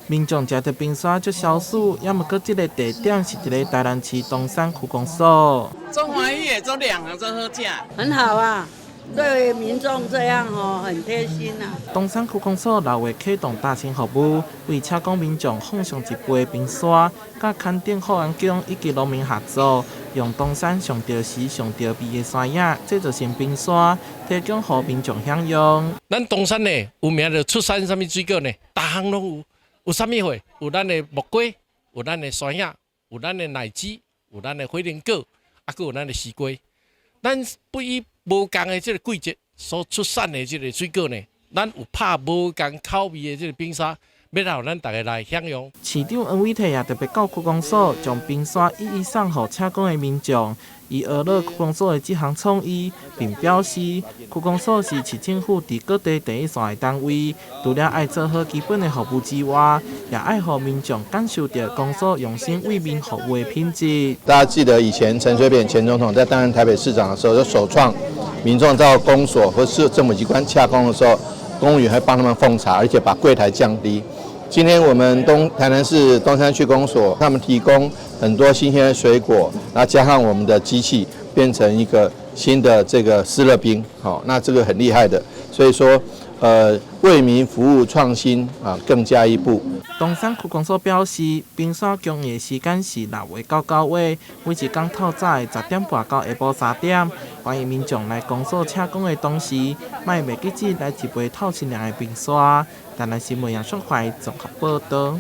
民眾食著冰沙足消暑，也毋過這个地點是佇咧台南市東山區公所。足歡喜的，足涼啊，足好食。很好啊，對民眾這樣哦，很貼心啊。東山區公所六月啟動搭乘服務，為車公民眾奉上一杯冰沙，佮崁頂福安宮以及農民合作，用東山上著時上著味的山野製作成冰沙，提供予民眾享用。咱東山呢，有名就出產啥物水果呢？逐項攏有，有啥物貨？有咱的木瓜，有咱的山野，有咱的奶子，有咱的火龍果，啊，閣有咱的西瓜。咱不以無仝的這个季節所出產的這个水果呢，咱有拍無仝口味的這个冰沙，欲來予咱逐家來享用。市長黃偉哲也特別到區公所，將冰沙一一送予請講的民眾。伊呵咾區公所的這項創意，並表示區公所是市政府佇各地第一線的單位，除了愛做好基本的服務之外，也愛予民眾感受著公所用心為民服務的品質。大家記得以前陳水扁前總統在擔任台北市長的時候，就首創民眾到公所或是政府機關洽公的時候，公務員會幫他們奉茶，而且把櫃檯降低。今天我們東台南市東山區公所，他們提供很多新鮮的水果，然後加上我們的機器，變成一個新的這個思樂冰，好，那這個很厲害的。所以說，為民服務創新啊，更加一步。東山區公所表示，冰沙供應的時間是6月到9月，每一工透早的10點半到下晡3點，歡迎民眾來公所請講的同時，莫袂記得來一杯透心涼的冰沙。台南新聞楊淑懷綜合報導。